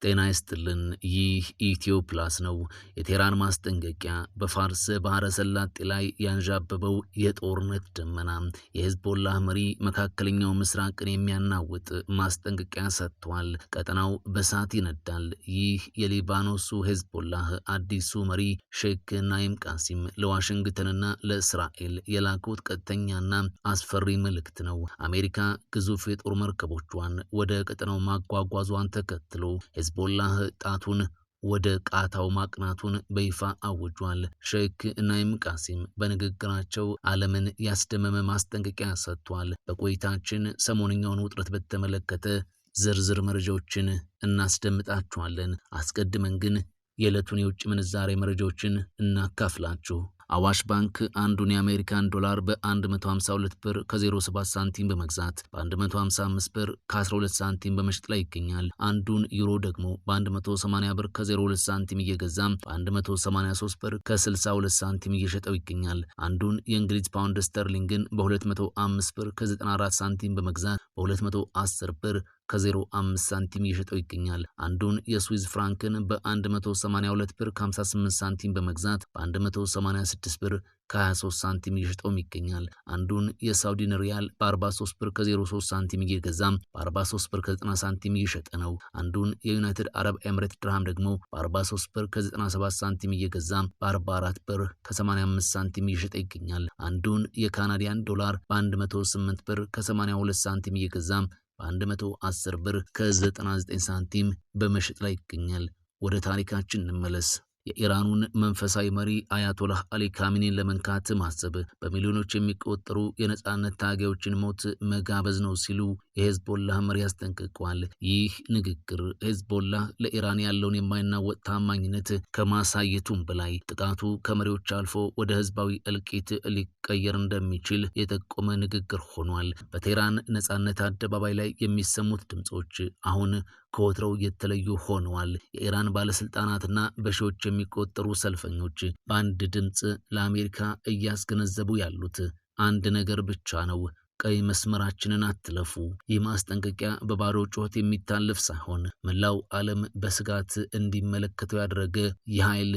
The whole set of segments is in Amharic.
ጤና ይስጥልን። ይህ ኢትዮ ፕላስ ነው። የቴህራን ማስጠንቀቂያ፣ በፋርስ ባህረ ሰላጤ ላይ ያንዣበበው የጦርነት ደመና። የሄዝቦላህ መሪ መካከለኛው ምስራቅን የሚያናውጥ ማስጠንቀቂያ ሰጥቷል። ቀጠናው በእሳት ይነዳል። ይህ የሊባኖሱ ሄዝቦላህ አዲሱ መሪ ሼክ ናይም ቃሲም ለዋሽንግተንና ለእስራኤል የላኩት ቀጥተኛና አስፈሪ መልእክት ነው። አሜሪካ ግዙፍ የጦር መርከቦቿን ወደ ቀጠናው ማጓጓዟን ተከትሎ ሄዝቦላህ ጣቱን ወደ ቃታው ማቅናቱን በይፋ አውጇል። ሼክ ናይም ቃሲም በንግግራቸው ዓለምን ያስደመመ ማስጠንቀቂያ ሰጥቷል። በቆይታችን ሰሞንኛውን ውጥረት በተመለከተ ዝርዝር መረጃዎችን እናስደምጣችኋለን። አስቀድመን ግን የዕለቱን የውጭ ምንዛሬ መረጃዎችን እናካፍላችሁ። አዋሽ ባንክ አንዱን የአሜሪካን ዶላር በ152 ብር ከ07 ሳንቲም በመግዛት በ155 ብር ከ12 ሳንቲም በመሸጥ ላይ ይገኛል። አንዱን ዩሮ ደግሞ በ180 ብር ከ02 ሳንቲም እየገዛ በ183 ብር ከ62 ሳንቲም እየሸጠው ይገኛል። አንዱን የእንግሊዝ ፓውንድ ስተርሊንግን በ205 ብር ከ94 ሳንቲም በመግዛት በ210 ብር ከ05 ሳንቲም እየሸጠው ይገኛል። አንዱን የስዊዝ ፍራንክን በ182 ብር ከ58 ሳንቲም በመግዛት በ186 ብር ከ23 ሳንቲም እየሸጠውም ይገኛል። አንዱን የሳውዲን ሪያል በ43 ብር ከ03 ሳንቲም እየገዛ በ43 ብር ከ90 ሳንቲም እየሸጠ ነው። አንዱን የዩናይትድ አረብ ኤምሬት ድርሃም ደግሞ በ43 ብር ከ97 ሳንቲም እየገዛ በ44 ብር ከ85 ሳንቲም እየሸጠ ይገኛል። አንዱን የካናዲያን ዶላር በ108 ብር ከ82 ሳንቲም እየገዛ በ110 ብር ከ99 ሳንቲም በመሸጥ ላይ ይገኛል። ወደ ታሪካችን እንመለስ። የኢራኑን መንፈሳዊ መሪ አያቶላህ አሊ ካሚኒን ለመንካት ማሰብ በሚሊዮኖች የሚቆጠሩ የነጻነት ታጋዮችን ሞት መጋበዝ ነው ሲሉ የሄዝቦላህ መሪ አስጠንቅቀዋል። ይህ ንግግር ሄዝቦላህ ለኢራን ያለውን የማይናወጥ ታማኝነት ከማሳየቱም በላይ ጥቃቱ ከመሪዎች አልፎ ወደ ህዝባዊ እልቂት ሊቀየር እንደሚችል የጠቆመ ንግግር ሆኗል። በቴህራን ነጻነት አደባባይ ላይ የሚሰሙት ድምፆች አሁን ከወትሮው የተለዩ ሆነዋል። የኢራን ባለስልጣናትና በሺዎች የሚቆጠሩ ሰልፈኞች በአንድ ድምፅ ለአሜሪካ እያስገነዘቡ ያሉት አንድ ነገር ብቻ ነው። ቀይ መስመራችንን አትለፉ። ይህ ማስጠንቀቂያ በባዶ ጩኸት የሚታለፍ ሳይሆን መላው ዓለም በስጋት እንዲመለከተው ያደረገ የኃይል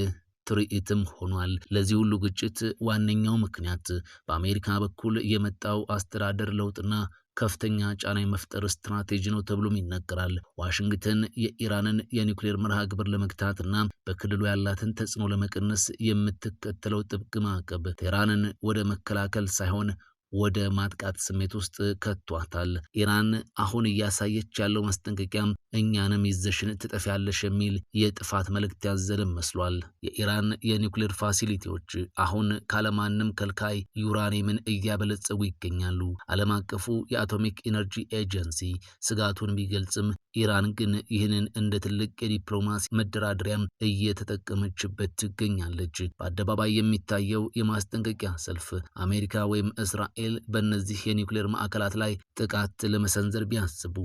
ትርኢትም ሆኗል። ለዚህ ሁሉ ግጭት ዋነኛው ምክንያት በአሜሪካ በኩል የመጣው አስተዳደር ለውጥና ከፍተኛ ጫና የመፍጠር ስትራቴጂ ነው ተብሎም ይነገራል። ዋሽንግተን የኢራንን የኒውክሌር መርሃ ግብር ለመግታትና በክልሉ ያላትን ተጽዕኖ ለመቀነስ የምትከተለው ጥብቅ ማዕቀብ ቴህራንን ወደ መከላከል ሳይሆን ወደ ማጥቃት ስሜት ውስጥ ከቷታል። ኢራን አሁን እያሳየች ያለው ማስጠንቀቂያ እኛንም ይዘሽን ትጠፊያለሽ የሚል የጥፋት መልእክት ያዘለም መስሏል። የኢራን የኒውክሌር facility ዎች አሁን ካለማንም ከልካይ ዩራኒየምን እያበለጸጉ ይገኛሉ። ዓለም አቀፉ የአቶሚክ ኢነርጂ ኤጀንሲ ስጋቱን ቢገልጽም ኢራን ግን ይህንን እንደ ትልቅ የዲፕሎማሲ መደራደሪያም እየተጠቀመችበት ትገኛለች። በአደባባይ የሚታየው የማስጠንቀቂያ ሰልፍ አሜሪካ ወይም እስራኤል በእነዚህ የኒውክሌር ማዕከላት ላይ ጥቃት ለመሰንዘር ቢያስቡ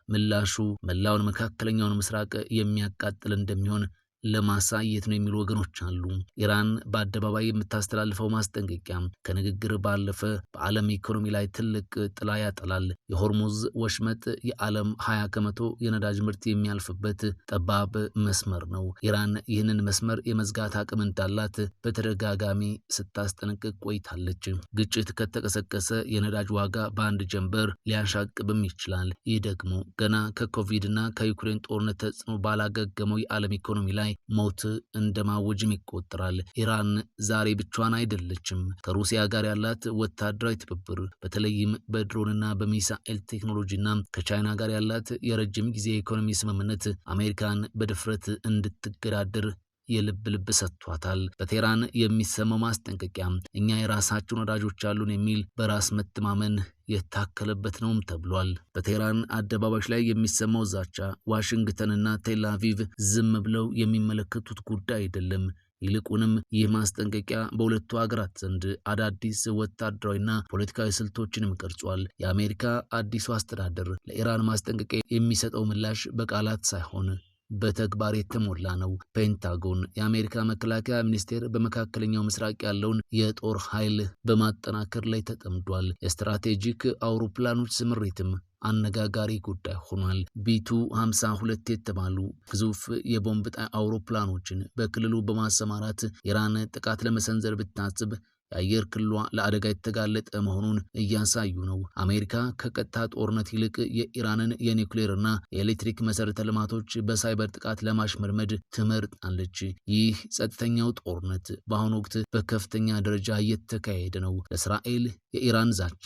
ምላሹ መላውን መካከለኛውን ምስራቅ የሚያቃጥል እንደሚሆን ለማሳየት ነው የሚሉ ወገኖች አሉ። ኢራን በአደባባይ የምታስተላልፈው ማስጠንቀቂያ ከንግግር ባለፈ በዓለም ኢኮኖሚ ላይ ትልቅ ጥላ ያጠላል። የሆርሙዝ ወሽመጥ የዓለም 20% የነዳጅ ምርት የሚያልፍበት ጠባብ መስመር ነው። ኢራን ይህንን መስመር የመዝጋት አቅም እንዳላት በተደጋጋሚ ስታስጠነቅቅ ቆይታለች። ግጭት ከተቀሰቀሰ የነዳጅ ዋጋ በአንድ ጀንበር ሊያሻቅብም ይችላል። ይህ ደግሞ ገና ከኮቪድ እና ከዩክሬን ጦርነት ተጽዕኖ ባላገገመው የዓለም ኢኮኖሚ ላይ ሞት እንደማወጅም ይቆጠራል። ኢራን ዛሬ ብቻዋን አይደለችም። ከሩሲያ ጋር ያላት ወታደራዊ ትብብር በተለይም በድሮንና በሚሳኤል ቴክኖሎጂና ከቻይና ጋር ያላት የረጅም ጊዜ የኢኮኖሚ ስምምነት አሜሪካን በድፍረት እንድትገዳደር የልብ ልብ ሰጥቷታል። በቴህራን የሚሰማው ማስጠንቀቂያ እኛ የራሳችን ወዳጆች አሉን የሚል በራስ መተማመን የታከለበት ነውም ተብሏል። በቴህራን አደባባዮች ላይ የሚሰማው ዛቻ ዋሽንግተንና ቴል አቪቭ ዝም ብለው የሚመለከቱት ጉዳይ አይደለም። ይልቁንም ይህ ማስጠንቀቂያ በሁለቱ ሀገራት ዘንድ አዳዲስ ወታደራዊና ፖለቲካዊ ስልቶችንም ቀርጿል። የአሜሪካ አዲሱ አስተዳደር ለኢራን ማስጠንቀቂያ የሚሰጠው ምላሽ በቃላት ሳይሆን በተግባር የተሞላ ነው። ፔንታጎን፣ የአሜሪካ መከላከያ ሚኒስቴር፣ በመካከለኛው ምስራቅ ያለውን የጦር ኃይል በማጠናከር ላይ ተጠምዷል። የስትራቴጂክ አውሮፕላኖች ስምሪትም አነጋጋሪ ጉዳይ ሆኗል። ቢቱ 52 የተባሉ ግዙፍ የቦምብ ጣይ አውሮፕላኖችን በክልሉ በማሰማራት ኢራን ጥቃት ለመሰንዘር ብታስብ የአየር ክልሏ ለአደጋ የተጋለጠ መሆኑን እያሳዩ ነው። አሜሪካ ከቀጥታ ጦርነት ይልቅ የኢራንን የኒውክሌርና የኤሌክትሪክ መሰረተ ልማቶች በሳይበር ጥቃት ለማሽመድመድ ትመርጣለች። ይህ ጸጥተኛው ጦርነት በአሁኑ ወቅት በከፍተኛ ደረጃ እየተካሄደ ነው። ለእስራኤል የኢራን ዛቻ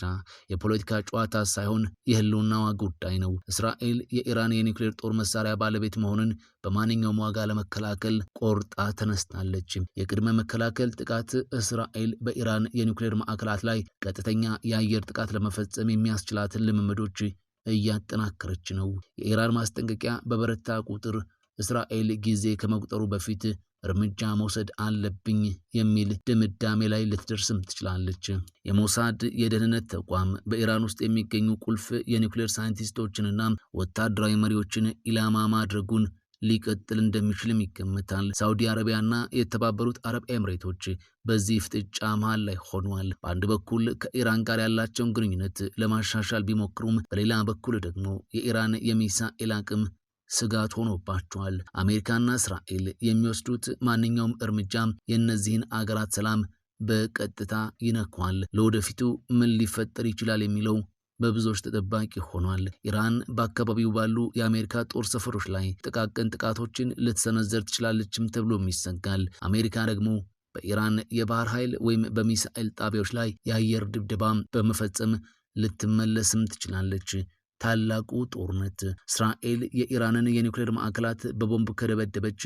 የፖለቲካ ጨዋታ ሳይሆን የህልውናዋ ጉዳይ ነው። እስራኤል የኢራን የኒውክሌር ጦር መሳሪያ ባለቤት መሆንን በማንኛውም ዋጋ ለመከላከል ቆርጣ ተነስታለች። የቅድመ መከላከል ጥቃት እስራኤል በኢራን የኒውክሌር ማዕከላት ላይ ቀጥተኛ የአየር ጥቃት ለመፈጸም የሚያስችላትን ልምምዶች እያጠናከረች ነው። የኢራን ማስጠንቀቂያ በበረታ ቁጥር እስራኤል ጊዜ ከመቁጠሩ በፊት እርምጃ መውሰድ አለብኝ የሚል ድምዳሜ ላይ ልትደርስም ትችላለች። የሞሳድ የደህንነት ተቋም በኢራን ውስጥ የሚገኙ ቁልፍ የኒውክሌር ሳይንቲስቶችንና ወታደራዊ መሪዎችን ኢላማ ማድረጉን ሊቀጥል እንደሚችልም ይገመታል። ሳውዲ አረቢያና የተባበሩት አረብ ኤምሬቶች በዚህ ፍጥጫ መሃል ላይ ሆኗል። በአንድ በኩል ከኢራን ጋር ያላቸውን ግንኙነት ለማሻሻል ቢሞክሩም፣ በሌላ በኩል ደግሞ የኢራን የሚሳኤል አቅም ስጋት ሆኖባቸዋል። አሜሪካና እስራኤል የሚወስዱት ማንኛውም እርምጃ የእነዚህን አገራት ሰላም በቀጥታ ይነኳል። ለወደፊቱ ምን ሊፈጠር ይችላል የሚለው በብዙዎች ተጠባቂ ሆኗል። ኢራን በአካባቢው ባሉ የአሜሪካ ጦር ሰፈሮች ላይ ጥቃቅን ጥቃቶችን ልትሰነዘር ትችላለችም ተብሎም ይሰጋል። አሜሪካ ደግሞ በኢራን የባህር ኃይል ወይም በሚሳኤል ጣቢያዎች ላይ የአየር ድብደባ በመፈጸም ልትመለስም ትችላለች። ታላቁ ጦርነት፣ እስራኤል የኢራንን የኒውክሌር ማዕከላት በቦምብ ከደበደበች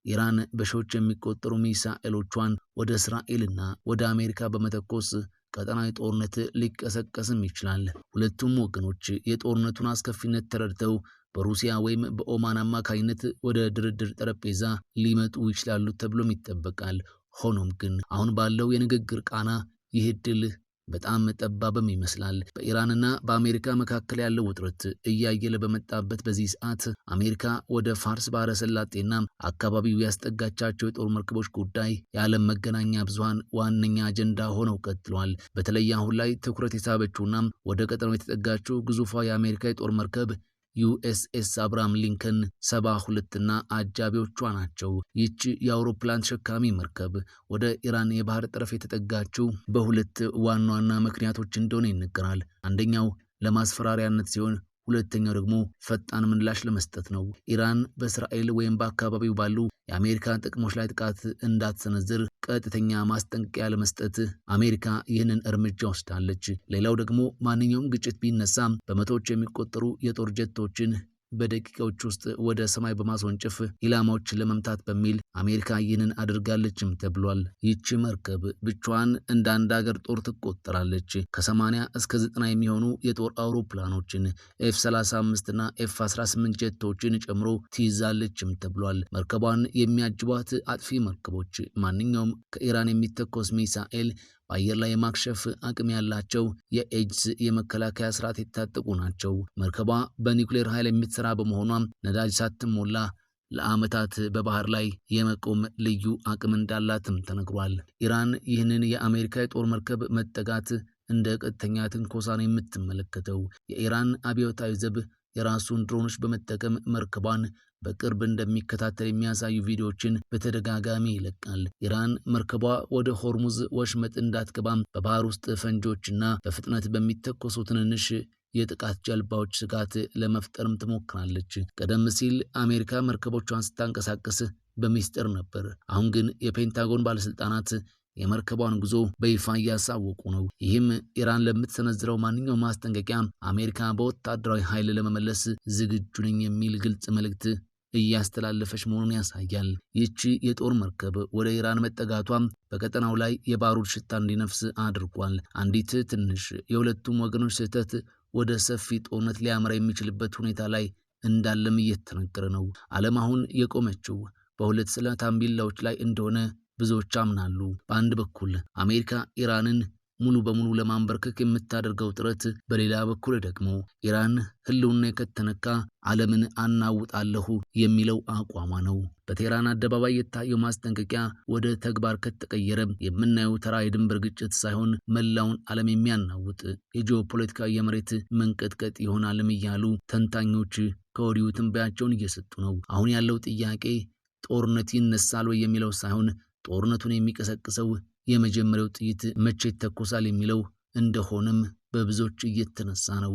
ኢራን በሺዎች የሚቆጠሩ ሚሳኤሎቿን ወደ እስራኤልና ወደ አሜሪካ በመተኮስ ቀጠናዊ ጦርነት ሊቀሰቀስም ይችላል። ሁለቱም ወገኖች የጦርነቱን አስከፊነት ተረድተው በሩሲያ ወይም በኦማን አማካኝነት ወደ ድርድር ጠረጴዛ ሊመጡ ይችላሉ ተብሎም ይጠበቃል። ሆኖም ግን አሁን ባለው የንግግር ቃና ይህ ዕድል በጣም ጠባብም ይመስላል። በኢራንና በአሜሪካ መካከል ያለው ውጥረት እያየለ በመጣበት በዚህ ሰዓት አሜሪካ ወደ ፋርስ ባህረ ሰላጤና አካባቢው ያስጠጋቻቸው የጦር መርከቦች ጉዳይ የዓለም መገናኛ ብዙኃን ዋነኛ አጀንዳ ሆነው ቀጥለዋል። በተለይ አሁን ላይ ትኩረት የሳበችውና ወደ ቀጠናው የተጠጋችው ግዙፏ የአሜሪካ የጦር መርከብ ዩኤስኤስ አብርሃም ሊንከን 72 እና አጃቢዎቿ ናቸው። ይህች የአውሮፕላን ተሸካሚ መርከብ ወደ ኢራን የባህር ጠረፍ የተጠጋችው በሁለት ዋና ዋና ምክንያቶች እንደሆነ ይነገራል። አንደኛው ለማስፈራሪያነት ሲሆን፣ ሁለተኛው ደግሞ ፈጣን ምላሽ ለመስጠት ነው። ኢራን በእስራኤል ወይም በአካባቢው ባሉ የአሜሪካ ጥቅሞች ላይ ጥቃት እንዳትሰነዝር ቀጥተኛ ማስጠንቀቂያ ለመስጠት አሜሪካ ይህንን እርምጃ ወስዳለች። ሌላው ደግሞ ማንኛውም ግጭት ቢነሳ በመቶዎች የሚቆጠሩ የጦር ጀቶችን በደቂቃዎች ውስጥ ወደ ሰማይ በማስወንጨፍ ኢላማዎችን ለመምታት በሚል አሜሪካ ይህንን አድርጋለችም ተብሏል። ይህች መርከብ ብቻዋን እንደ አንድ አገር ጦር ትቆጠራለች። ከ80 እስከ 90 የሚሆኑ የጦር አውሮፕላኖችን፣ ኤፍ 35 እና ኤፍ 18 ጀቶችን ጨምሮ ትይዛለችም ተብሏል። መርከቧን የሚያጅቧት አጥፊ መርከቦች ማንኛውም ከኢራን የሚተኮስ ሚሳኤል በአየር ላይ የማክሸፍ አቅም ያላቸው የኤጅስ የመከላከያ ስርዓት የታጠቁ ናቸው። መርከቧ በኒውክሌር ኃይል የምትሰራ በመሆኗ ነዳጅ ሳትሞላ ለዓመታት በባህር ላይ የመቆም ልዩ አቅም እንዳላትም ተነግሯል። ኢራን ይህንን የአሜሪካ የጦር መርከብ መጠጋት እንደ ቀጥተኛ ትንኮሳ ነው የምትመለከተው። የኢራን አብዮታዊ ዘብ የራሱን ድሮኖች በመጠቀም መርከቧን በቅርብ እንደሚከታተል የሚያሳዩ ቪዲዮዎችን በተደጋጋሚ ይለቃል። ኢራን መርከቧ ወደ ሆርሙዝ ወሽመጥ እንዳትገባም በባህር ውስጥ ፈንጂዎችና በፍጥነት በሚተኮሱ ትንንሽ የጥቃት ጀልባዎች ስጋት ለመፍጠርም ትሞክራለች። ቀደም ሲል አሜሪካ መርከቦቿን ስታንቀሳቅስ በሚስጥር ነበር። አሁን ግን የፔንታጎን ባለስልጣናት የመርከቧን ጉዞ በይፋ እያሳወቁ ነው። ይህም ኢራን ለምትሰነዝረው ማንኛውም ማስጠንቀቂያ አሜሪካ በወታደራዊ ኃይል ለመመለስ ዝግጁ ነኝ የሚል ግልጽ መልእክት እያስተላለፈች መሆኑን ያሳያል። ይህቺ የጦር መርከብ ወደ ኢራን መጠጋቷ በቀጠናው ላይ የባሩድ ሽታ እንዲነፍስ አድርጓል። አንዲት ትንሽ የሁለቱም ወገኖች ስህተት ወደ ሰፊ ጦርነት ሊያመራ የሚችልበት ሁኔታ ላይ እንዳለም እየተነገረ ነው። ዓለም አሁን የቆመችው በሁለት ስለታም ቢላዎች ላይ እንደሆነ ብዙዎች አምናሉ። በአንድ በኩል አሜሪካ ኢራንን ሙሉ በሙሉ ለማንበርከክ የምታደርገው ጥረት፣ በሌላ በኩል ደግሞ ኢራን ህልውና ከተነካ ዓለምን አናውጣለሁ የሚለው አቋሟ ነው። በቴህራን አደባባይ የታየው ማስጠንቀቂያ ወደ ተግባር ከተቀየረ የምናየው ተራ የድንበር ግጭት ሳይሆን መላውን ዓለም የሚያናውጥ የጂኦፖለቲካዊ የመሬት መንቀጥቀጥ ይሆናልም እያሉ ተንታኞች ከወዲሁ ትንበያቸውን እየሰጡ ነው። አሁን ያለው ጥያቄ ጦርነት ይነሳል ወይ የሚለው ሳይሆን ጦርነቱን የሚቀሰቅሰው የመጀመሪያው ጥይት መቼ ይተኮሳል የሚለው እንደሆነም በብዙዎች እየተነሳ ነው።